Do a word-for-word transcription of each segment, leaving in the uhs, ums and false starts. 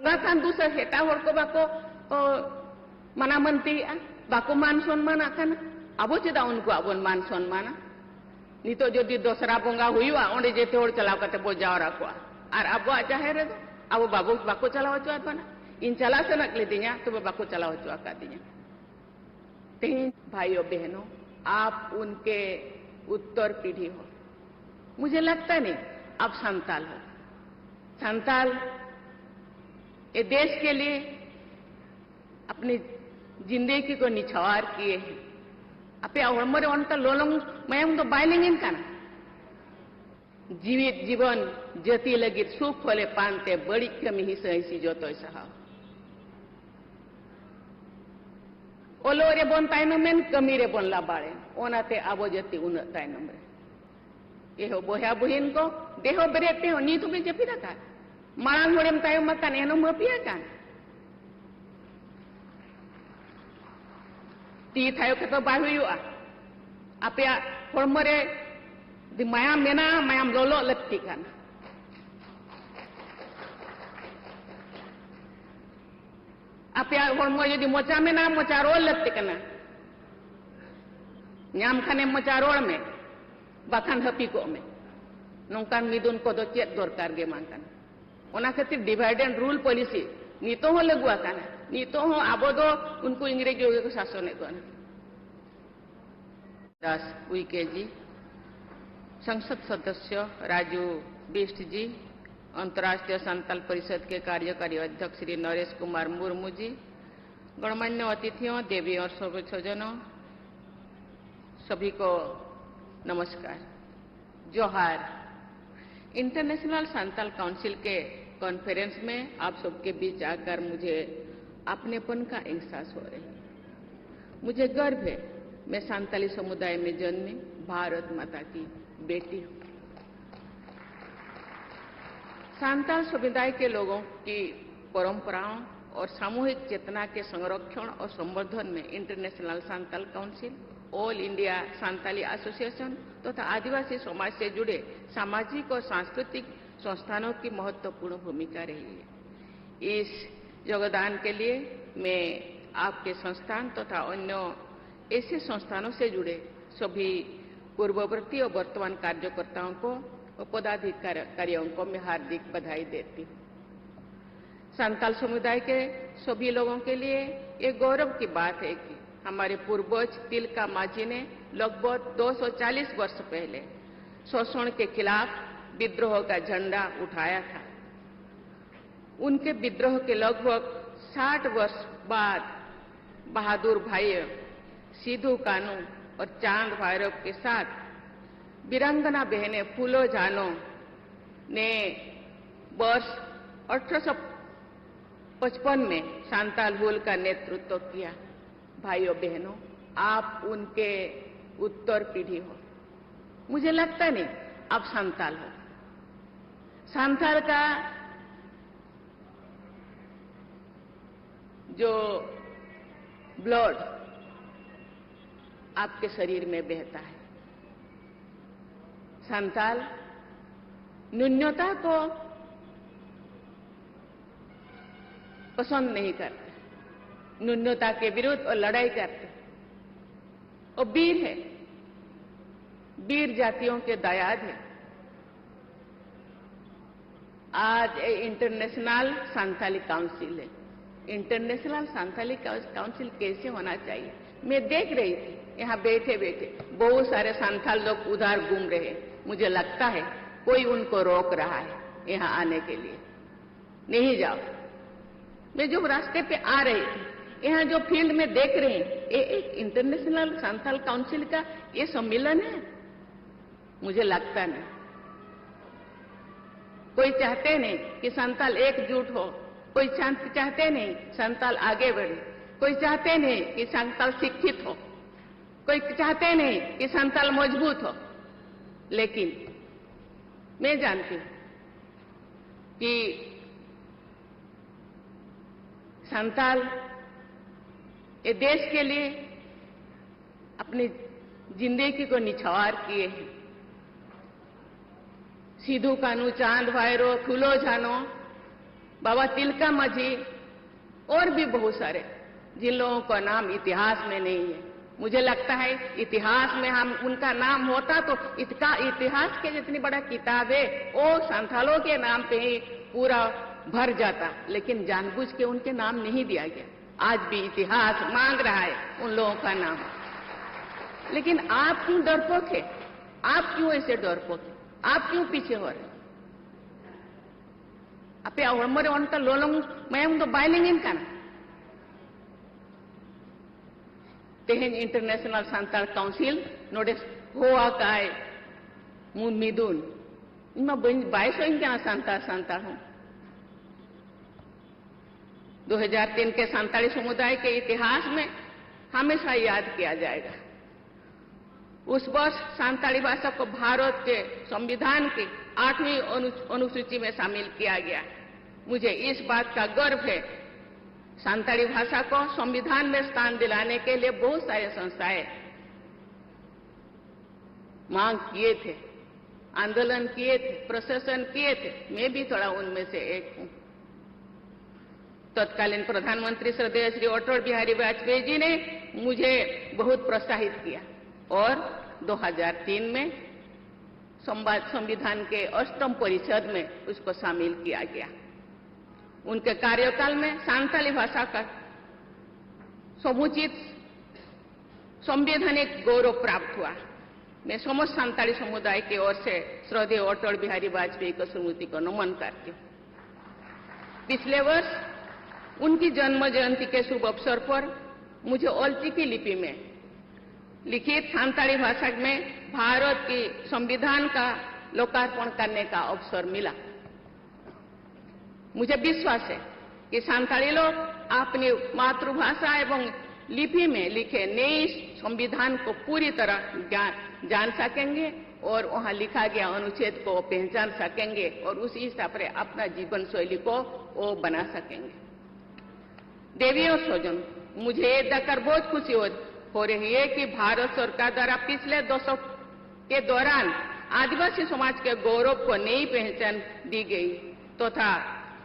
ᱵᱚᱸᱜᱟ ᱠᱷᱟᱱ ᱫᱩᱥᱟᱹ ᱮᱴᱟᱜ ᱦᱚᱲ ᱠᱚ ᱵᱟᱠᱚ, ᱚ, ᱢᱟᱱᱟ ᱢᱟᱹᱱᱛᱤᱭᱮᱜᱼᱟ, ᱵᱟᱠᱚ ᱢᱟᱱ ᱥᱚᱱᱢᱟᱱᱟᱜ ᱠᱟᱱᱟ᱾ ᱟᱵᱚ ᱪᱮᱫᱟᱜ ᱩᱱᱠᱩᱣᱟᱜ ᱵᱚᱱ ᱢᱟᱱ ᱥᱚᱱᱢᱟᱱᱟ? ᱱᱤᱛᱚᱜ ᱡᱩᱫᱤ ᱫᱚᱥᱨᱟ ᱵᱚᱸᱜᱟ ᱦᱩᱭᱩᱜᱼᱟ, ᱚᱸᱰᱮ ᱡᱮᱛᱮ ᱦᱚᱲ ᱪᱟᱞᱟᱣ ᱠᱟᱛᱮ ᱵᱚ ᱡᱟᱣᱨᱟ ᱠᱚᱜᱼᱟ, ᱟᱨ ᱟᱵᱚᱣᱟᱜ ᱡᱟᱦᱮᱨ ᱨᱮᱫᱚ ᱟᱵᱚ ᱵᱟᱵᱚ, ᱵᱟᱠᱚ ᱪᱟᱞᱟᱣ ᱦᱚᱪᱚᱣᱟᱫ ᱵᱚᱱᱟ᱾ ᱤᱧ ᱪᱟᱞᱟᱣ ᱥᱟᱱᱟ ᱞᱤᱫᱤᱧᱟ, ᱛᱚᱵᱮ ᱵᱟᱠᱚ ᱪᱟᱞᱟᱣ ᱦᱚᱪᱚ ᱟᱠᱟᱫᱤᱧᱟ᱾ तेईस भाइयों बहनों, आप उनके उत्तर पीढ़ी हो। मुझे लगता नहीं आप संताल हो। संताल ये देश के लिए अपनी जिंदगी को निछावर किए हैं। ᱟᱯᱮᱭᱟᱜ ᱦᱚᱲᱢᱚ ᱨᱮ ᱚᱱᱠᱟ ᱞᱚᱞᱚᱝ ᱢᱟᱭᱟᱢ ᱫᱚ ᱵᱟᱭ ᱞᱤᱸᱜᱤᱱ ᱠᱟᱱᱟ᱾ ᱡᱤᱣᱤᱫ ᱡᱤᱵᱚᱱ ᱡᱟᱹᱛᱤ ᱞᱟᱹᱜᱤᱫ ᱥᱩᱠ ᱦᱚᱞᱮ ᱯᱟᱱᱛᱮ ᱵᱟᱹᱲᱤᱡ ᱠᱟᱹᱢᱤ ᱦᱤᱥᱟᱹ ᱦᱤᱥᱤ ᱡᱚᱛᱚᱭ ᱥᱟᱦᱟᱣ᱾ ᱚᱞᱚᱜ ᱨᱮᱵᱚᱱ ᱛᱟᱭᱱᱚᱢᱮᱱ, ᱠᱟᱹᱢᱤ ᱨᱮᱵᱚᱱ ᱞᱟᱵᱟᱲᱮᱱ, ᱚᱱᱟᱛᱮ ᱟᱵᱚ ᱡᱟᱹᱛᱤ ᱩᱱᱟᱹᱜ ᱛᱟᱭᱱᱚᱢ ᱨᱮ᱾ ᱮᱦᱚ ᱵᱚᱭᱦᱟ ᱵᱩᱦᱤᱱ ᱠᱚ, ᱫᱮᱦᱚ ᱵᱮᱨᱮᱫ ᱛᱮᱦᱚᱸ ᱱᱤᱛ ᱦᱚᱸᱵᱤᱱ ᱡᱟᱹᱯᱤᱫ ᱟᱠᱟᱫ? ᱢᱟᱲᱟᱝ ᱦᱚᱲᱮᱢ ᱛᱟᱭᱚᱢ ᱟᱠᱟᱱ, ᱮᱱᱦᱚᱸ ᱢᱟᱹᱯᱤᱭᱟ ᱠᱟᱱ᱾ ᱛᱤ ᱛᱷᱟᱭᱚ ᱠᱟᱛᱮ ᱵᱟᱭ ᱦᱩᱭᱩᱜᱼᱟ᱾ ᱟᱯᱮᱭᱟᱜ ᱦᱚᱲᱢᱚ ᱨᱮ ᱡᱩᱫᱤ ᱢᱟᱭᱟᱢ ᱢᱮᱱᱟᱜᱼᱟ, ᱢᱟᱭᱟᱢ ᱞᱚᱞᱚᱜ ᱞᱟᱹᱠᱛᱤ ᱠᱟᱱᱟ᱾ ᱟᱯᱮᱭᱟᱜ ᱦᱚᱲᱢᱚ ᱡᱩᱫᱤ ᱢᱚᱪᱟ ᱢᱮᱱᱟᱜᱼᱟ, ᱢᱚᱪᱟ ᱨᱚᱲ ᱞᱟᱹᱠᱛᱤ ᱠᱟᱱᱟ᱾ ᱧᱟᱢ ᱠᱷᱟᱱᱮᱢ ᱢᱚᱪᱟ ᱨᱚᱲ ᱢᱮ, ᱵᱟᱠᱷᱟᱱ ᱦᱟᱹᱯᱤ ᱠᱚᱜ ᱢᱮ᱾ ᱱᱚᱝᱠᱟᱱ ᱢᱤᱫᱩᱱ ᱠᱚᱫᱚ ᱪᱮᱫ ᱫᱚᱨᱠᱟᱨ ᱜᱮ ᱵᱟᱝ ᱠᱟᱱᱟ᱾ ᱚᱱᱟ ᱠᱷᱟᱹᱛᱤᱨ divide and rule policy ᱱᱤᱛᱚᱜ ᱦᱚᱸ ᱞᱟᱹᱜᱩ ᱟᱠᱟᱱᱟ᱾ ᱱᱤᱛᱚᱜ ᱦᱚᱸ ᱟᱵᱚ ᱫᱚ ᱩᱱᱠᱩ ᱤᱝᱨᱮᱡᱽ ᱠᱚᱜᱮ ᱠᱚ ᱥᱟᱥᱚᱱᱮᱫ ᱵᱚᱱᱟ᱾ ᱫᱟᱥ ᱩᱭᱠᱮ ᱡᱤ, संसद सदस्य राजू बिष्ट जी, अंतर्राष्ट्रीय संताल परिषद के कार्यकारी अध्यक्ष श्री नरेश कुमार मुर्मू जी, गणमान्य अतिथियों, देवी और सभी स्वजनों, सभी को नमस्कार, जोहार। इंटरनेशनल संताल काउंसिल के कॉन्फ्रेंस में आप सबके बीच आकर मुझे अपनेपन का एहसास हो रही है। मुझे गर्व है, मैं संताली समुदाय में जन्मी भारत माता की बेटी हूँ। संताल समुदाय के लोगों की परंपराओं और सामूहिक चेतना के संरक्षण और संवर्धन में international Santal council, all India Santali association तथा आदिवासी समाज से जुड़े सामाजिक और सांस्कृतिक संस्थानों की महत्वपूर्ण भूमिका रही है। इस योगदान के लिए मैं आपके संस्थान तथा अन्य ऐसे संस्थानों से जुड़े सभी पूर्ववर्ती और वर्तमान कार्यकर्ताओं को और पदाधिकारियों को मैं हार्दिक बधाई देती हूँ। संताल समुदाय के सभी लोगों के लिए ये गौरव की बात है कि हमारे पूर्वज तिलका माझी ने लगभग दो सौ चालीस वर्ष पहले शोषण के खिलाफ विद्रोह का झंडा उठाया था। उनके विद्रोह के लगभग साठ वर्ष बाद बहादुर भाई सिद्धू कानू और चांद भैरव के साथ वीरांगना बहनें फूलो झानो ने वर्ष अठारह सौ पचपन में सांताल हुल का नेतृत्व किया। भाइयों बहनों, आप उनके उत्तर पीढ़ी हो। मुझे लगता नहीं आप सांताल हो। सांताल का जो ब्लड आपके शरीर में बहता है, संताल न्यूनता को पसंद नहीं करते, न्यूनता के विरुद्ध और लड़ाई करते। वो वीर है, वीर जातियों के दायाद है। आज ये इंटरनेशनल संथाली काउंसिल है। इंटरनेशनल संथाली काउ-, काउंसिल कैसे होना चाहिए, मैं देख रही थी यहाँ बैठे बैठे बहुत सारे संथाल लोग उधार घूम रहे हैं। मुझे लगता है कोई उनको रोक रहा है यहाँ आने के लिए। नहीं जाओ। मैं जो रास्ते पे आ रही थी, यहाँ जो फील्ड में देख रही हूँ, ये एक इंटरनेशनल संथाल काउंसिल का ये सम्मेलन है। मुझे लगता नहीं। कोई चाहते नहीं कि संताल एकजुट हो, कोई चाह- चाहते नहीं संताल आगे बढ़े, कोई चाहते नहीं कि संताल शिक्षित हो, कोई चाहते नहीं कि संताल मजबूत हो। लेकिन मैं जानती हूँ कि संताल ये देश के लिए अपनी जिंदगी को निछावर किए हैं। सिद्धू कानू, चांद भैरो, फूलो झानो, बाबा तिलका माझी और भी बहुत सारे, जिन लोगों का नाम इतिहास में नहीं है। मुझे लगता है, इतिहास में हम उनका नाम होता तो इतका इतिहास के जितनी बड़ा किताब है, वो संथालों के नाम पे ही पूरा भर जाता, लेकिन जानबूझ के उनके नाम नहीं दिया गया। आज भी इतिहास मांग रहा है उन लोगों का नाम। लेकिन आप क्यों डरपोक है? आप क्यों ऐसे डरपोक है? आप क्यों पीछे हो रहे हैं? ᱟᱯᱮᱭᱟᱜ ᱦᱚᱲᱢᱚ ᱨᱮ ᱚᱱᱠᱟ ᱞᱚᱞᱚᱝ ᱢᱟᱭᱟᱢ ᱫᱚ ᱵᱟᱭ ᱞᱤᱸᱜᱤᱱ ᱠᱟᱱᱟ᱾ ᱛᱮᱦᱮᱧ ᱤᱱᱴᱟᱨᱱᱮᱥᱱᱟᱞ ᱥᱟᱱᱛᱟᱲ ᱠᱟᱣᱩᱱᱥᱤᱞ ᱱᱚᱰᱮ ᱦᱚᱦᱚ ᱟᱠᱟᱫᱼᱟᱭ ᱢᱩ-, ᱢᱤᱫᱩᱱ᱾ ᱤᱧ ᱢᱟ ᱵᱟᱹᱧ, ᱵᱟᱭ ᱥᱚᱧ ᱠᱟᱱᱟ ᱥᱟᱱᱛᱟᱲ, ᱥᱟᱱᱛᱟᱲ ᱦᱚᱸ᱾ दो हज़ार तीन के संताली समुदाय के इतिहास में हमेशा याद किया जाएगा। उस वर्ष संताली भाषा को भारत के संविधान की आठवीं अनु-, अनुसूची में शामिल किया गया। मुझे इस बात का गर्व है, संताली भाषा को संविधान में स्थान दिलाने के लिए बहुत सारे संस्थाएं मांग किए थे, आंदोलन किए थे, प्रशासन किए थे। मैं भी थोड़ा उनमें से एक हूँ। तत्कालीन प्रधानमंत्री श्रद्धेय श्री अटल बिहारी वाजपेयी जी ने मुझे बहुत प्रोत्साहित किया और दो हज़ार तीन में संवा-, संविधान के अष्टम परिषद में उसको शामिल किया गया। उनके कार्यकाल में संताली भाषा का समुचित संवैधानिक गौरव प्राप्त हुआ। मैं समस्त संताली समुदाय की ओर से श्रद्धेय अटल बिहारी वाजपेयी की स्मृति को नमन करती हूँ। पिछले वर्ष उनकी जन्म जयंती के शुभ अवसर पर मुझे ओल्चिकी लिपि में लिखित संताली भाषा में भारत की संविधान का लोकार्पण करने का अवसर मिला। मुझे विश्वास है कि संताली लोग अपनी मातृभाषा एवं लिपि में लिखे नए संविधान को पूरी तरह ज्ञान, जान सकेंगे और वहाँ लिखा गया अनुच्छेद को पहचान सकेंगे और उसी हिसाब से अपना जीवन शैली को वो बना सकेंगे। देवी और स्वजन, मुझे ये देखकर बहुत खुशी हो, हो रही है कि भारत सरकार द्वारा पिछले दशक के दौरान आदिवासी समाज के गौरव को नई पहचान दी गई तथा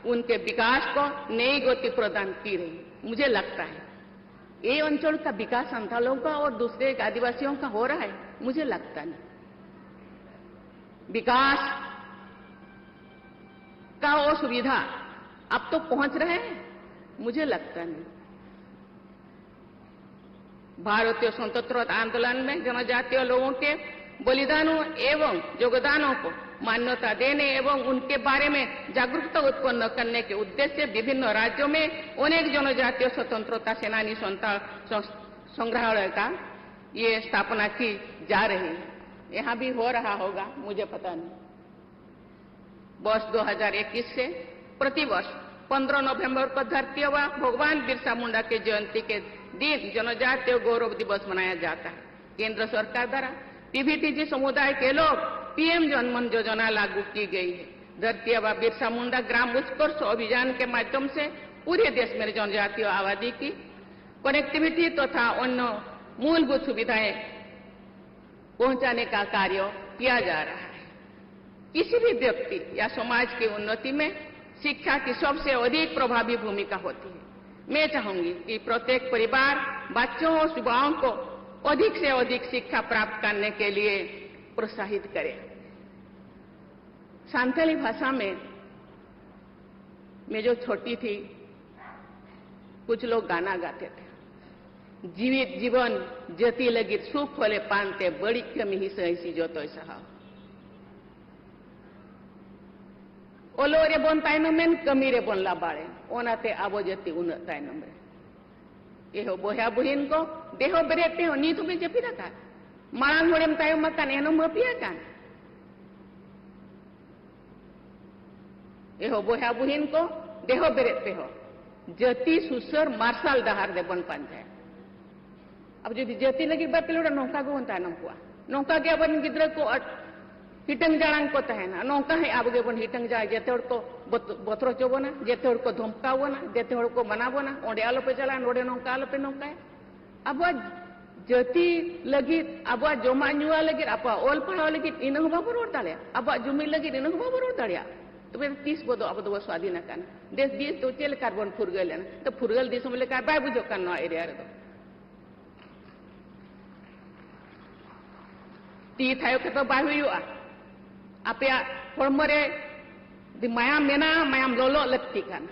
उनके विकास को नई गति प्रदान की रही। मुझे लगता है ये अंचल का विकास संथालों का और दूसरे आदिवासियों का हो रहा है, मुझे लगता नहीं। विकास का वो सुविधा अब तो पहुंच रहे हैं, मुझे लगता नहीं। भारतीय स्वतंत्रता आंदोलन में जनजातीय लोगों के बलिदानों एवं योगदानों को मान्यता देने एवं उनके बारे में जागरूकता उत्पन्न करने के उद्देश्य विभिन्न राज्यों में अनेक जनजातीय स्वतंत्रता सेनानी संता-, सं-, संग्रहालय का ये स्थापना की जा रही है। यहाँ भी हो रहा होगा, मुझे पता नहीं। वर्ष दो हज़ार इक्कीस से प्रतिवर्ष पन्द्रह नवंबर को धरती आबा भगवान बिरसा मुंडा के जयंती के दिन जनजातीय गौरव दिवस मनाया जाता है। केंद्र सरकार द्वारा पीवीटीजी समुदाय के लोग पीएम जनमन योजना लागू की गई है। धरती आबा बिरसा मुंडा ग्राम उत्कर्ष अभियान के माध्यम से पूरे देश में जनजातीय आबादी की कनेक्टिविटी तथा अन्य मूलभूत सुविधाएं पहुंचाने का कार्य किया जा रहा है। किसी भी व्यक्ति या समाज की उन्नति में शिक्षा की सबसे अधिक प्रभावी भूमिका होती है। मैं चाहूंगी कि प्रत्येक परिवार बच्चों और युवाओं को अधिक से अधिक शिक्षा प्राप्त करने के लिए प्रोत्साहित करे। संथाली भाषा में मैं जो छोटी थी, कुछ लोग गाना गाते थे, जीवित जीवन जति लगित सुख होले पानते, बड़ी कमी ही सही सी जो तो सहा। ᱚᱞᱚᱜ ᱨᱮᱵᱚᱱ ᱛᱟᱭᱱᱚᱢᱮᱱ, ᱠᱟᱹᱢᱤ ᱨᱮᱵᱚᱱ ᱞᱟᱵᱟᱲᱮᱱ, ᱚᱱᱟᱛᱮ ᱟᱵᱚ ᱡᱟᱹᱛᱤ ᱩᱱᱟᱹᱜ ᱛᱟᱭᱱᱚᱢ ᱨᱮ᱾ ᱮᱦᱚ ᱵᱚᱭᱦᱟ ᱵᱩᱦᱤᱱ ᱠᱚ, ᱫᱮᱦᱚ ᱵᱮᱨᱮᱫ ᱛᱮᱦᱚᱸ ᱱᱤᱛ ᱦᱚᱸᱵᱮᱱ ᱡᱟᱹᱯᱤᱫ ᱟᱠᱟᱫ? ᱢᱟᱲᱟᱝ ᱦᱚᱲᱮᱢ ᱛᱟᱭᱚᱢ ᱟᱠᱟᱱ, ᱮᱱᱦᱚᱸ ᱢᱟᱹᱯᱤ ᱟᱠᱟᱱ? ᱮᱦᱚ ᱵᱚᱭᱦᱟ ᱵᱩᱦᱤᱱ ᱠᱚ, ᱫᱮᱦᱚ ᱵᱮᱨᱮᱫ ᱛᱮᱦᱚᱸ ᱡᱟᱹᱛᱤ ᱥᱩᱥᱟᱹᱨ ᱢᱟᱨᱥᱟᱞ ᱰᱟᱦᱟᱨ ᱫᱮᱵᱚᱱ ᱯᱟᱸᱡᱟᱭᱟ᱾ ᱟᱵᱚ ᱡᱩᱫᱤ ᱡᱟᱹᱛᱤ ᱞᱟᱹᱜᱤᱫ ᱵᱟᱯᱮ ᱞᱟᱹᱲᱟ, ᱱᱚᱝᱠᱟ ᱜᱮᱵᱚᱱ ᱛᱟᱭᱱᱚᱢ ᱠᱚᱣᱟ᱾ ᱱᱚᱝᱠᱟ ᱜᱮ ᱟᱵᱚᱨᱮᱱ ᱜᱤᱫᱽᱨᱟᱹ ᱠᱚ ᱟᱴ-, ᱦᱤᱴᱟᱹᱝ ᱡᱟᱲᱟᱝ ᱠᱚ ᱛᱟᱦᱮᱱᱟ᱾ ᱱᱚᱝᱠᱟ ᱦᱚᱸ ᱟᱵᱚ ᱜᱮᱵᱚᱱ ᱦᱤᱴᱟᱹᱝ ᱡᱟᱲᱟᱝ, ᱡᱮᱛᱮ ᱦᱚᱲ ᱠᱚ ᱵᱚᱛ-, ᱵᱚᱛᱨᱚ ᱦᱚᱪᱚ ᱵᱚᱱᱟ, ᱡᱮᱛᱮ ᱦᱚᱲ ᱠᱚ ᱫᱷᱚᱢᱠᱟᱣ ᱵᱚᱱᱟ, ᱡᱮᱛᱮ ᱦᱚᱲ ᱠᱚ ᱢᱟᱱᱟ ᱵᱚᱱᱟ, ᱚᱸᱰᱮ ᱟᱞᱚᱯᱮ ᱪᱟᱞᱟᱜᱼᱟ, ᱱᱚᱰᱮ ᱱᱚᱝᱠᱟ ᱟᱞᱚᱯᱮ ᱱᱚᱝᱠᱟᱭᱟ᱾ ᱟᱵᱚᱣᱟᱜ ᱡᱟᱹᱛᱤ ᱞᱟᱹᱜᱤᱫ, ᱟᱵᱚᱣᱟᱜ ᱡᱚᱢᱟᱜ ᱧᱩᱣᱟᱜ ᱞᱟᱹᱜᱤᱫ, ᱟᱵᱚᱣᱟᱜ ᱚᱞ ᱯᱟᱲᱦᱟᱣ ᱞᱟᱹᱜᱤᱫ ᱤᱱᱟᱹ ᱦᱚᱸ ᱵᱟᱵᱚ ᱨᱚᱲ ᱫᱟᱲᱮᱭᱟᱜᱼᱟ᱾ ᱟᱵᱚᱣᱟᱜ ᱡᱩᱢᱤ ᱞᱟᱹᱜᱤᱫ ᱤᱱᱟᱹ ᱦᱚᱸ ᱵᱟᱵᱚ ᱨᱚᱲ ᱫᱟᱲᱮᱭᱟᱜᱼᱟ᱾ ᱛᱚᱵᱮ ᱛᱤᱥ ᱵᱚ ᱫᱚ ᱟᱵᱚ ᱫᱚᱵᱚ ᱥᱣᱟᱫᱷᱤᱱ ᱟᱠᱟᱱᱟ? ᱫᱮᱥ ᱫᱤᱥ ᱫᱚ ᱪᱮᱫ ᱞᱮᱠᱟ ᱨᱮᱵᱚᱱ ᱯᱷᱩᱨᱜᱟᱹᱞ ᱮᱱᱟ? ᱛᱚ ᱯᱷᱩᱨᱜᱟᱹᱞ ᱫᱤᱥᱚᱢ ᱞᱮᱠᱟ ᱵᱟᱭ ᱵᱩᱡᱷᱟᱹᱜ ᱠᱟᱱ ᱱᱚᱣᱟ ᱮᱨᱤᱭᱟ ᱨᱮᱫᱚ᱾ ᱛᱤ ᱛᱷᱟᱭᱚ ᱠᱟᱛᱮ ᱵᱟᱭ ᱦᱩᱭᱩᱜᱼᱟ᱾ ᱟᱯᱮᱭᱟᱜ ᱦᱚᱲᱢᱚ ᱨᱮ ᱡᱩᱫᱤ ᱢᱟᱭᱟᱢ ᱢᱮᱱᱟᱜᱼᱟ, ᱢᱟᱭᱟᱢ ᱞᱚᱞᱚᱜ ᱞᱟᱹᱠᱛᱤ ᱠᱟᱱᱟ᱾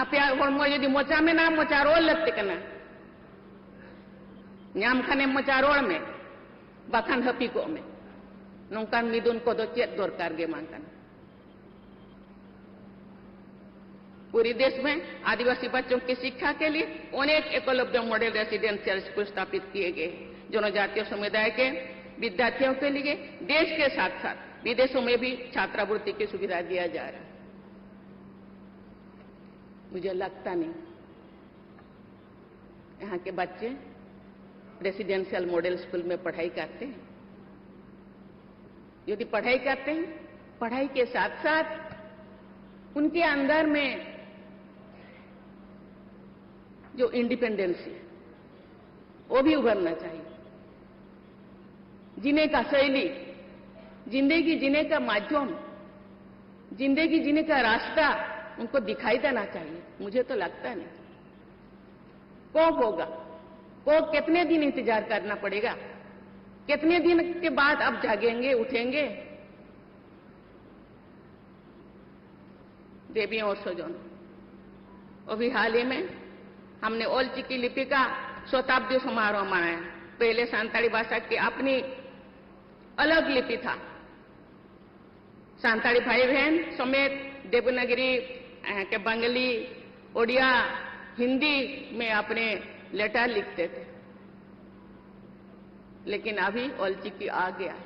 ᱟᱯᱮᱭᱟᱜ ᱦᱚᱲᱢᱚ ᱡᱩᱫᱤ ᱢᱚᱪᱟ ᱢᱮᱱᱟᱜᱼᱟ, ᱢᱚᱪᱟ ᱨᱚᱲ ᱞᱟᱹᱠᱛᱤ ᱠᱟᱱᱟ᱾ ᱧᱟᱢ ᱠᱷᱟᱱᱮᱢ ᱢᱚᱪᱟ ᱨᱚᱲ ᱢᱮ, ᱵᱟᱠᱷᱟᱱ ᱦᱟᱹᱯᱤ ᱠᱚᱜ ᱢᱮ᱾ ᱱᱚᱝᱠᱟᱱ ᱢᱤᱫᱩᱱ ᱠᱚᱫᱚ ᱪᱮᱫ ᱫᱚᱨᱠᱟᱨ ᱜᱮ ᱵᱟᱝ ᱠᱟᱱᱟ᱾ पूरे देश में आदिवासी बच्चों की शिक्षा के लिए अनेक एकलव्य मॉडल रेसिडेंशियल स्कूल स्थापित किए गए। जनजातीय समुदाय के विद्यार्थियों के लिए देश के साथ साथ विदेशों में भी छात्रावृत्ति की सुविधा दिया जा रहा है। मुझे लगता नहीं यहाँ के बच्चे रेसिडेंशियल मॉडल स्कूल में पढ़ाई करते हैं। यदि पढ़ाई करते हैं, पढ़ाई के साथ साथ उनके अंदर में जो इंडिपेंडेंस है, वो भी उभरना चाहिए। जीने का शैली, जिंदगी जीने का माध्यम, जिंदगी जीने का रास्ता उनको दिखाई देना चाहिए। मुझे तो लगता नहीं। कब होगा? को कितने दिन इंतजार करना पड़ेगा? कितने दिन के बाद आप जागेंगे, उठेंगे? देवी और स्वजन, अभी हाल ही में हमने ओलचिकी लिपि का शताब्दी समारोह मनाया। पहले संताली भाषा की अपनी अलग लिपि था। संताली भाई बहन समेत देवनागरी, अ, के बंगाली, ओडिया, हिंदी में अपने लेटर लिखते थे। लेकिन अभी ओलचिकी आ गया है।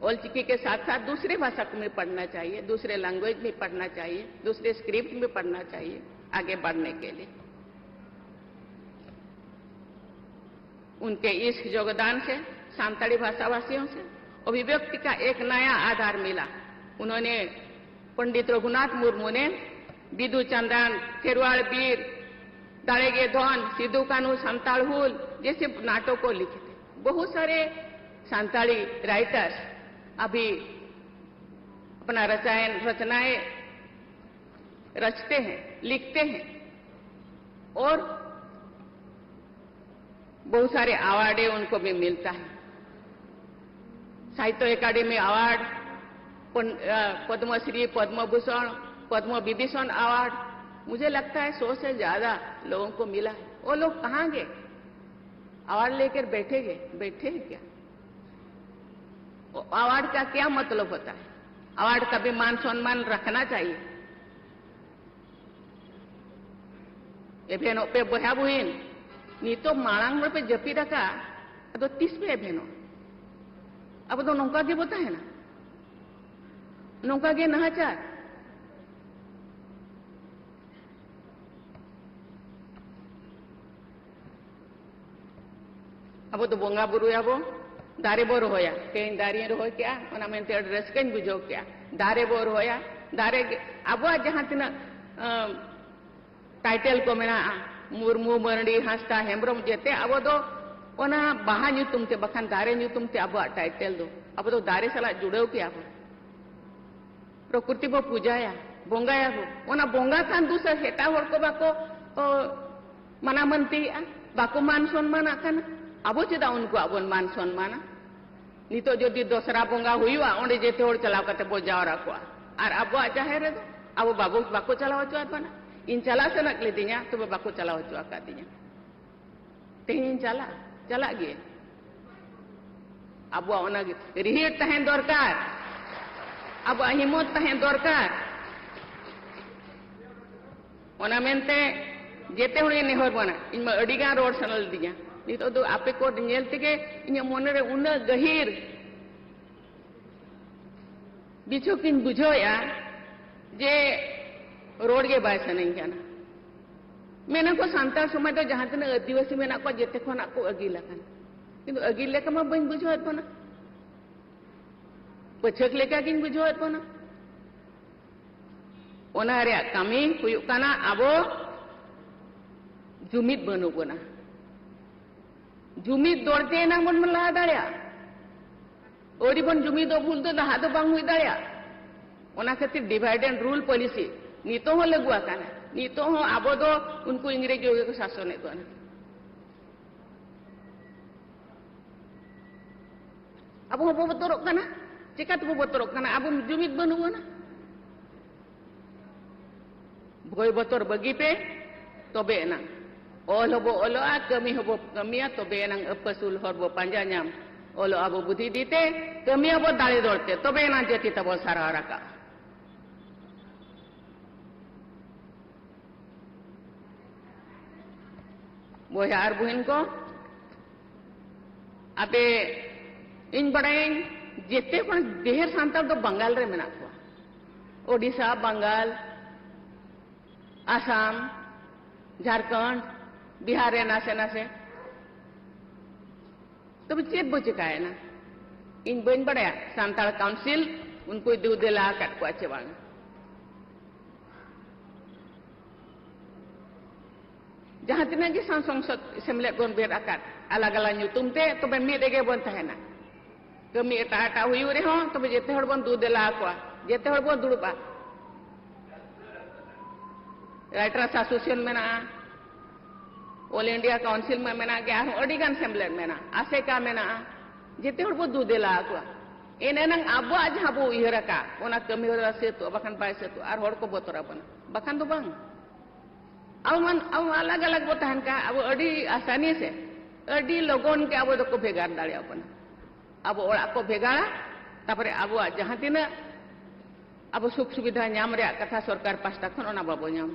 ओलचिकी के साथ साथ दूसरे भाषा में पढ़ना चाहिए, दूसरे लैंग्वेज में पढ़ना चाहिए, दूसरे स्क्रिप्ट में पढ़ना चाहिए आगे बढ़ने के लिए। उनके इस योगदान से संताली भाषाभाषियों से अभिव्यक्ति का एक नया आधार मिला। उन्होंने पंडित रघुनाथ मुर्मू ने बिदु चंदन, खेरवाड़ बीर, दाड़ेगे धन, सिद्धू कान्हू संताल हुल जैसे नाटकों लिखे थे। बहुत सारे संताली राइटर्स अभी अपना रचनाएं रचनाएं रचते हैं, लिखते हैं और बहुत सारे अवार्ड उनको भी मिलता है। साहित्य एकेडमी अवार्ड, पन- अ, पद्मश्री, पद्म भूषण, पद्म विभूषण अवार्ड, मुझे लगता है सौ से ज्यादा लोगों को मिला है। वो लोग कहाँ गए? अवार्ड लेकर बैठे गए, बैठे हैं क्या? वो अवार्ड का क्या मतलब होता है? अवार्ड का भी मान सम्मान रखना चाहिए। ᱮᱵᱷᱮᱱᱚᱜ ᱯᱮ ᱵᱚᱭᱦᱟ ᱵᱩᱦᱤᱱ, ᱱᱤᱛᱚᱜ ᱢᱟᱲᱟᱝ ᱨᱮᱯᱮ ᱡᱟᱹᱯᱤᱫ ᱟᱠᱟᱫ, ᱟᱫᱚ ᱛᱤᱥ ᱯᱮ ᱮᱵᱷᱮᱱᱚᱜ? ᱟᱵᱚ ᱫᱚ ᱱᱚᱝᱠᱟ ᱜᱮᱵᱚ ᱛᱟᱦᱮᱱᱟ, ᱱᱚᱝᱠᱟ ᱜᱮ ᱱᱟᱦᱟᱪᱟᱨ᱾ ᱟᱵᱚ ᱫᱚ ᱵᱚᱸᱜᱟ ᱵᱩᱨᱩᱭᱟᱵᱚ, ᱫᱟᱨᱮ ᱵᱚ ᱨᱚᱦᱚᱭᱟ᱾ ᱛᱮᱦᱮᱧ ᱫᱟᱨᱮᱧ ᱨᱚᱦᱚᱭ ᱠᱮᱜᱼᱟ, ᱚᱱᱟ ᱢᱮᱱᱛᱮ ᱟᱹᱰᱤ ᱨᱟᱹᱥᱠᱟᱹᱧ ᱵᱩᱡᱷᱟᱹᱣ ᱠᱮᱜᱼᱟ᱾ ᱫᱟᱨᱮ ᱵᱚ ᱨᱚᱦᱚᱭᱟ, ᱫᱟᱨᱮ ᱜᱮ ᱟᱵᱚᱣᱟᱜ ᱡᱟᱦᱟᱸ ᱛᱤᱱᱟᱹᱜ, ᱟᱸ, ᱴᱟᱭᱴᱮᱞ ᱠᱚ ᱢᱮᱱᱟᱜᱼᱟ, ᱢᱩᱨᱢᱩ, ᱢᱟᱹᱨᱰᱤ, ᱦᱟᱸᱥᱫᱟ, ᱦᱮᱢᱵᱨᱚᱢ, ᱡᱮᱛᱮ ᱟᱵᱚ ᱫᱚ ᱚᱱᱟ ᱵᱟᱦᱟ ᱧᱩᱛᱩᱢ ᱛᱮ ᱵᱟᱠᱷᱟᱱ ᱫᱟᱨᱮ ᱧᱩᱛᱩᱢ ᱛᱮ ᱟᱵᱚᱣᱟᱜ ᱴᱟᱭᱴᱮᱞ ᱫᱚ, ᱟᱵᱚ ᱫᱚ ᱫᱟᱨᱮ ᱥᱟᱞᱟᱜ ᱡᱩᱲᱟᱹᱣ ᱠᱮᱜᱼᱟ ᱵᱚ᱾ ᱯᱨᱚᱠᱨᱤᱛᱤ ᱵᱚ ᱯᱩᱡᱟᱭᱟ, ᱵᱚᱸᱜᱟᱭᱟᱵᱚ᱾ ᱚᱱᱟ ᱵᱚᱸᱜᱟ ᱠᱷᱟᱱ ᱫᱩᱥᱟᱹ ᱮᱴᱟᱜ ᱦᱚᱲ ᱠᱚ ᱵᱟᱠᱚ, ᱚ, ᱢᱟᱱᱟ ᱢᱟᱹᱱᱛᱤᱭᱮᱜᱼᱟ, ᱵᱟᱠᱚ ᱢᱟᱱ ᱥᱚᱱᱢᱟᱱᱟᱜ ᱠᱟᱱᱟ᱾ ᱟᱵᱚ ᱪᱮᱫᱟᱜ ᱩᱱᱠᱩᱣᱟᱜ ᱵᱚᱱ ᱢᱟᱱ ᱥᱚᱱᱢᱟᱱᱟ? ᱱᱤᱛᱚᱜ ᱡᱩᱫᱤ ᱫᱚᱥᱨᱟ ᱵᱚᱸᱜᱟ ᱦᱩᱭᱩᱜᱼᱟ, ᱚᱸᱰᱮ ᱡᱮᱛᱮ ᱦᱚᱲ ᱪᱟᱞᱟᱣ ᱠᱟᱛᱮ ᱵᱚ ᱡᱟᱣᱨᱟ ᱠᱚᱜᱼᱟ, ᱟᱨ ᱟᱵᱚᱣᱟᱜ ᱡᱟᱦᱮᱨ ᱨᱮᱫᱚ ᱟᱵᱚ ᱵᱟᱵᱚ, ᱵᱟᱠᱚ ᱪᱟᱞᱟᱣ ᱦᱚᱪᱚᱣᱟᱫ ᱵᱚᱱᱟ᱾ ᱤᱧ ᱪᱟᱞᱟᱜ ᱥᱟᱱᱟᱜ ᱞᱤᱫᱤᱧᱟ, ᱛᱚᱵᱮ ᱵᱟᱠᱚ ᱪᱟᱞᱟᱣ ᱦᱚᱪᱚ ᱟᱠᱟᱫᱤᱧᱟ᱾ ᱛᱮᱦᱮᱧ ᱤᱧ ᱪᱟᱞᱟᱜᱼᱟ, ᱪᱟᱞᱟᱜ ᱜᱮ᱾ ᱟᱵᱚᱣᱟᱜ ᱚᱱᱟ ᱜᱮ ᱨᱤᱦᱤᱲ ᱛᱟᱦᱮᱱ ᱫᱚᱨᱠᱟᱨ, ᱟᱵᱚᱣᱟᱜ ᱦᱤᱢᱢᱚᱛ ᱛᱟᱦᱮᱱ ᱫᱚᱨᱠᱟᱨ᱾ ᱚᱱᱟ ᱢᱮᱱᱛᱮ ᱡᱮᱛᱮ ᱦᱚᱲ ᱜᱮ ᱱᱮᱦᱚᱨ ᱵᱟᱱᱟ, ᱤᱧ ᱢᱟ ᱟᱹᱰᱤ ᱜᱟᱱ ᱨᱚᱲ ᱥᱟᱱᱟ ᱞᱤᱫᱤᱧᱟ᱾ ᱱᱤᱛᱚᱜ ᱫᱚ ᱟᱯᱮ ᱠᱚ ᱧᱮᱞ ᱛᱮᱜᱮ ᱤᱧᱟᱹᱜ ᱢᱚᱱᱮ ᱨᱮ ᱩᱱᱟᱹᱜ ᱜᱟᱹᱦᱤᱨ ᱵᱤᱪᱷᱳᱠ ᱤᱧ ᱵᱩᱡᱷᱟᱹᱣᱮᱫᱼᱟ ᱡᱮ ᱨᱚᱲ ᱜᱮ ᱵᱟᱭ ᱥᱟᱱᱟᱧ ᱠᱟᱱᱟ᱾ ᱢᱮᱱᱟ ᱠᱚ ᱥᱟᱱᱛᱟᱲ ᱥᱚᱢᱟᱡᱽ ᱫᱚ ᱡᱟᱦᱟᱸ ᱛᱤᱱᱟᱹᱜ ᱟᱹᱫᱤᱵᱟᱹᱥᱤ ᱢᱮᱱᱟᱜ ᱠᱚᱣᱟ ᱡᱮᱛᱮ ᱠᱷᱚᱱᱟᱜ ᱠᱚ ᱟᱹᱜᱤᱞ ᱟᱠᱟᱱᱟ, ᱠᱤᱱᱛᱩ ᱟᱹᱜᱤᱞ ᱞᱮᱠᱟ ᱢᱟ ᱵᱟᱹᱧ ᱵᱩᱡᱷᱟᱹᱣᱮᱫ ᱵᱚᱱᱟ, ᱯᱟᱹᱪᱷᱟᱹᱠ ᱞᱮᱠᱟ ᱜᱤᱧ ᱵᱩᱡᱷᱟᱹᱣᱮᱫ ᱵᱚᱱᱟ᱾ ᱚᱱᱟ ᱨᱮᱭᱟᱜ ᱠᱟᱹᱢᱤ ᱦᱩᱭᱩᱜ ᱠᱟᱱᱟ ᱟᱵᱚ ᱡᱩᱢᱤᱫ ᱵᱟᱹᱱᱩᱜ ᱵᱚᱱᱟ᱾ ᱡᱩᱢᱤᱫ ᱫᱚᱲᱛᱮ ᱮᱱᱟᱝ ᱵᱚᱱ ᱞᱟᱦᱟ ᱫᱟᱲᱮᱭᱟᱜᱼᱟ᱾ ᱟᱹᱰᱤ ᱵᱚᱱ ᱡᱩᱢᱤᱫᱚᱜ ᱵᱷᱩᱞ ᱫᱚ ᱞᱟᱦᱟ ᱫᱚ ᱵᱟᱝ ᱦᱩᱭ ᱫᱟᱲᱮᱭᱟᱜᱼᱟ᱾ ᱚᱱᱟ ᱠᱷᱟᱹᱛᱤᱨ divide and rule policy ᱱᱤᱛᱚᱜ ᱦᱚᱸ ᱞᱟᱹᱜᱩ ᱟᱠᱟᱱᱟ᱾ ᱱᱤᱛᱚᱜ ᱦᱚᱸ ᱟᱵᱚ ᱫᱚ ᱩᱱᱠᱩ ᱤᱝᱨᱮᱡᱽ ᱜᱮᱠᱚ ᱥᱟᱥᱚᱱᱮᱫ ᱵᱚᱱᱟ᱾ ᱟᱵᱚ ᱦᱚᱸᱵᱚ ᱵᱚᱛᱚᱨᱚᱜ ᱠᱟᱱᱟ᱾ ᱪᱮᱠᱟ ᱛᱮᱵᱚ ᱵᱚᱛᱚᱨᱚᱜ ᱠᱟᱱᱟ? ᱟᱵᱚ ᱡᱩᱢᱤᱫ ᱵᱟᱹᱱᱩᱜ ᱵᱚᱱᱟ᱾ ᱵᱷᱚᱭ ᱵᱚᱛᱚᱨ ᱵᱟᱹᱜᱤ ᱯᱮ, ᱛᱚᱵᱮ ᱮᱱᱟᱝ ᱚᱞ ᱦᱚᱸᱵᱚ ᱚᱞᱚᱜᱼᱟ, ᱠᱟᱹᱢᱤ ᱦᱚᱸᱵᱚ ᱠᱟᱹᱢᱤᱭᱟ, ᱛᱚᱵᱮ ᱮᱱᱟᱝ ᱟᱹᱯᱟᱹᱥᱩᱞ ᱦᱚᱨ ᱵᱚ ᱯᱟᱸᱡᱟ ᱧᱟᱢ᱾ ᱚᱞᱚᱜ ᱟᱵᱚ ᱵᱩᱫᱷᱤ ᱫᱤᱛᱮ, ᱠᱟᱹᱢᱤᱭᱟᱵᱚ ᱫᱟᱲᱮ ᱫᱚᱲ ᱛᱮ, ᱛᱚᱵᱮ ᱮᱱᱟᱝ ᱡᱟᱹᱛᱤ ᱛᱟᱵᱚ ᱥᱟᱨᱦᱟᱣ ᱨᱟᱠᱟᱵ᱾ ᱵᱚᱭᱦᱟ ᱟᱨ ᱵᱩᱦᱤᱱ ᱠᱚ, ᱟᱯᱮ, ᱤᱧ ᱵᱟᱲᱟᱭᱟᱹᱧ ᱡᱮᱛᱮ ᱠᱷᱚᱱ ᱰᱷᱮᱨ ᱥᱟᱱᱛᱟᱲ ᱫᱚ ᱵᱟᱝᱜᱟᱞ ᱨᱮ ᱢᱮᱱᱟᱜ ᱠᱚᱣᱟ᱾ ᱳᱰᱤᱥᱟ, ᱵᱟᱝᱜᱟᱞ, ᱟᱥᱟᱢ, ᱡᱷᱟᱲᱠᱷᱚᱸᱰ, ᱵᱤᱦᱟᱨ ᱨᱮ ᱱᱟᱥᱮ ᱱᱟᱥᱮ᱾ ᱛᱚᱵᱮ ᱪᱮᱫ ᱵᱚ ᱪᱮᱠᱟᱭᱮᱱᱟ? ᱤᱧ ᱵᱟᱹᱧ ᱵᱟᱲᱟᱭᱟ ᱥᱟᱱᱛᱟᱲ ᱠᱟᱣᱩᱱᱥᱤᱞ ᱩᱱᱠᱩᱭ ᱫᱩ ᱫᱮᱞᱟ ᱟᱠᱟᱫ ᱠᱚᱣᱟ ᱪᱮ ᱵᱟᱝ᱾ ᱡᱟᱦᱟᱸ ᱛᱤᱱᱟᱹᱜ ᱜᱮ ᱥᱚᱝ-, ᱥᱚᱝᱥᱚᱫ ᱥᱮᱢᱞᱮᱫ ᱵᱚᱱ ᱵᱮᱨ ᱟᱠᱟᱫ, ᱟᱞᱟᱜᱽ ᱟᱞᱟᱜᱽ ᱧᱩᱛᱩᱢ ᱛᱮ, ᱛᱚᱵᱮ ᱢᱤᱫ ᱨᱮᱜᱮ ᱵᱚᱱ ᱛᱟᱦᱮᱱᱟ᱾ ᱠᱟᱹᱢᱤ ᱮᱴᱟᱜ ᱮᱴᱟᱜ ᱦᱩᱭᱩᱜ ᱨᱮᱦᱚᱸ, ᱛᱚᱵᱮ ᱡᱮᱛᱮ ᱦᱚᱲ ᱵᱚᱱ ᱫᱩ ᱫᱮᱞᱟ ᱟᱠᱚᱣᱟ, ᱡᱮᱛᱮ ᱦᱚᱲ ᱵᱚᱱ ᱫᱩᱲᱩᱵᱼᱟ᱾ Writers Association ᱢᱮᱱᱟᱜᱼᱟ, All India Council ᱢᱟ ᱢᱮᱱᱟᱜ ᱜᱮ, ᱟᱨᱦᱚᱸ ᱟᱹᱰᱤ ᱜᱟᱱ ᱥᱮᱢᱞᱮᱫ ᱢᱮᱱᱟᱜᱼᱟ, ᱟᱥᱮᱠᱟ ᱢᱮᱱᱟᱜᱼᱟ, ᱡᱮᱛᱮ ᱦᱚᱲ ᱵᱚ ᱫᱩ ᱫᱮᱞᱟ ᱟᱠᱚᱣᱟ᱾ ᱮᱱ ᱮᱱᱟᱝ ᱟᱵᱚᱣᱟᱜ ᱡᱟᱦᱟᱸ ᱵᱚ ᱩᱭᱦᱟᱹᱨ ᱟᱠᱟᱫ, ᱚᱱᱟ ᱠᱟᱹᱢᱤ ᱦᱚᱨᱟ ᱥᱟᱹᱛᱚᱜᱼᱟ, ᱵᱟᱠᱷᱟᱱ ᱵᱟᱭ ᱥᱟᱹᱛᱚᱜᱼᱟ, ᱟᱨ ᱦᱚᱲ ᱠᱚ ᱵᱚᱛᱚᱨ ᱟᱵᱚᱱᱟ, ᱵᱟᱠᱷᱟᱱ ᱫᱚ ᱵᱟᱝ᱾ ᱟᱵᱚ ᱢᱟ, ᱟᱵᱚ ᱢᱟ ᱟᱞᱟᱜᱽ ᱟᱞᱟᱜᱽ ᱵᱚ ᱛᱟᱦᱮᱱ ᱠᱷᱟᱱ, ᱟᱵᱚ ᱟᱹᱰᱤ ᱟᱥᱟᱱᱤ ᱥᱮ, ᱟᱹᱰᱤ ᱞᱚᱜᱚᱱ ᱜᱮ ᱟᱵᱚ ᱫᱚᱠᱚ ᱵᱷᱮᱜᱟᱨ ᱫᱟᱲᱮᱭᱟᱵᱚᱱᱟ᱾ ᱟᱵᱚ ᱚᱲᱟᱜ ᱠᱚ ᱵᱷᱮᱜᱟᱨᱟ, ᱛᱟᱯᱚᱨᱮ ᱟᱵᱚᱣᱟᱜ ᱡᱟᱦᱟᱸ ᱛᱤᱱᱟᱹᱜ ᱟᱵᱚ ᱥᱩᱠ ᱥᱩᱵᱤᱫᱷᱟ ᱧᱟᱢ ᱨᱮᱭᱟᱜ ᱠᱟᱛᱷᱟ ᱥᱚᱨᱠᱟᱨ ᱯᱟᱥᱴᱟ ᱠᱷᱚᱱ, ᱚᱱᱟ ᱵᱟᱵᱚ ᱧᱟᱢ᱾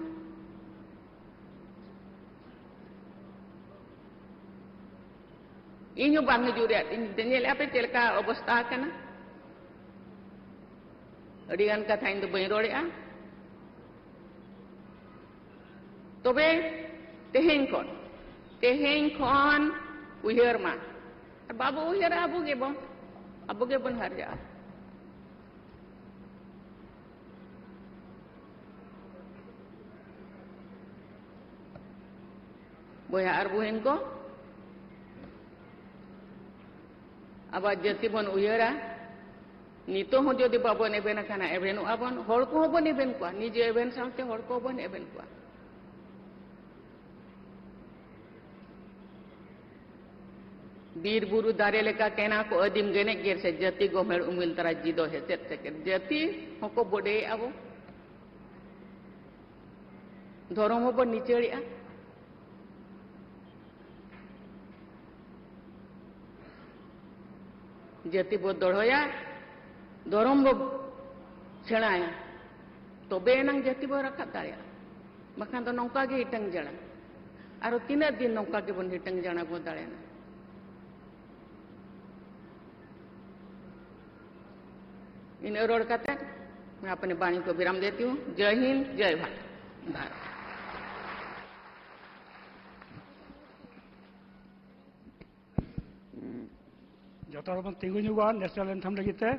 ᱤᱧ ᱦᱚᱸ ᱵᱟᱝ ᱦᱤᱡᱩᱜ ᱨᱮᱭᱟᱜ ᱤᱧ ᱧᱮᱞᱮᱫᱼᱟ ᱯᱮ ᱪᱮᱫ ᱞᱮᱠᱟ ᱚᱵᱚᱥᱛᱟ ᱟᱠᱟᱱᱟ᱾ ᱟᱹᱰᱤ ᱜᱟᱱ ᱠᱟᱛᱷᱟ ᱤᱧ ᱫᱚ ᱵᱟᱹᱧ ᱨᱚᱲᱮᱫᱼᱟ᱾ ᱛᱚᱵᱮ ᱛᱮᱦᱮᱧ ᱠᱷᱚᱱ, ᱛᱮᱦᱮᱧ ᱠᱷᱚᱱ ᱩᱭᱦᱟᱹᱨ ᱢᱟ᱾ ᱟᱨ ᱵᱟᱵᱚ ᱩᱭᱦᱟᱹᱨᱟ, ᱟᱵᱚ ᱜᱮᱵᱚᱱ, ᱟᱵᱚ ᱜᱮᱵᱚᱱ ᱦᱟᱨᱡᱟᱜᱼᱟ᱾ ᱵᱚᱭᱦᱟ ᱟᱨ ᱵᱩᱦᱤᱱ ᱠᱚ, ᱟᱵᱚᱣᱟᱜ ᱡᱟᱹᱛᱤ ᱵᱚᱱ ᱩᱭᱦᱟᱹᱨᱟ᱾ ᱱᱤᱛᱚᱜ ᱦᱚᱸ ᱡᱩᱫᱤ ᱵᱟᱵᱚᱱ ᱮᱵᱷᱮᱱ ᱟᱠᱟᱱᱟ, ᱮᱵᱷᱮᱱᱚᱜᱼᱟ ᱵᱚᱱ, ᱦᱚᱲ ᱠᱚᱦᱚᱸ ᱵᱚᱱ ᱮᱵᱷᱮᱱ ᱠᱚᱣᱟ, ᱱᱤᱡᱮ ᱮᱵᱷᱮᱱ ᱥᱟᱶᱛᱮ ᱦᱚᱲ ᱠᱚᱦᱚᱸ ᱵᱚᱱ ᱮᱵᱷᱮᱱ ᱠᱚᱣᱟ᱾ ᱵᱤᱨ ᱵᱩᱨᱩ ᱫᱟᱨᱮ ᱞᱮᱠᱟ ᱠᱮᱱᱟ ᱠᱚ ᱟᱹᱫᱤᱢ ᱜᱮᱱᱮᱡ ᱜᱮᱨ ᱥᱮ ᱡᱟᱹᱛᱤ ᱜᱚᱢᱦᱮᱲ ᱩᱢᱤᱞ ᱛᱟᱨᱟ ᱡᱤᱫᱚ ᱦᱮᱥᱮᱫ ᱥᱮᱠᱮᱫ᱾ ᱡᱟᱹᱛᱤ ᱦᱚᱸᱠᱚ ᱵᱚᱰᱮᱭᱮᱫᱼᱟ ᱵᱚ, ᱫᱷᱚᱨᱚᱢ ᱦᱚᱸᱵᱚ ᱱᱤᱪᱟᱹᱲᱮᱜᱼᱟ᱾ ᱡᱟᱹᱛᱤ ᱵᱚ ᱫᱚᱲᱦᱚᱭᱟ, ᱫᱷᱚᱨᱚᱢ ᱵᱚ ᱥᱮᱬᱟᱭᱟ, ᱛᱚᱵᱮ ᱮᱱᱟᱝ ᱡᱟᱹᱛᱤ ᱵᱚ ᱨᱟᱠᱟᱵ ᱫᱟᱲᱮᱭᱟᱜᱼᱟ᱾ ᱵᱟᱠᱷᱟᱱ ᱫᱚ ᱱᱚᱝᱠᱟ ᱜᱮ ᱦᱤᱴᱟᱹᱝ ᱡᱟᱲᱟᱝ, ᱟᱨᱚ ᱛᱤᱱᱟᱹᱜ ᱫᱤᱱ ᱱᱚᱝᱠᱟ ᱜᱮᱵᱚᱱ ᱦᱤᱴᱟᱹᱝ ᱡᱟᱲᱟᱝ ᱵᱚ ᱫᱟᱲᱮᱭᱟᱜᱼᱟ? ᱤᱱᱟᱹ ᱨᱚᱲ ᱠᱟᱛᱮ ᱟᱯᱱᱮ ᱵᱟᱬᱤ ᱠᱚ ᱵᱤᱨᱟᱢ ᱫᱮᱛᱤ ᱦᱩᱸ᱾ ᱡᱟᱭ ᱦᱤᱱᱫ, ᱡᱟᱭ ᱵᱷᱟᱨᱚᱛ᱾ ᱵᱷᱟᱨᱚᱛ᱾ ᱡᱚᱛᱚ ᱦᱚᱲ ᱵᱚᱱ ᱛᱤᱸᱜᱩ ᱧᱚᱜᱚᱜᱼᱟ ᱱᱮᱥᱱᱟᱞ ᱮᱱᱛᱷᱮᱢ ᱞᱟᱹᱜᱤᱫ ᱛᱮ᱾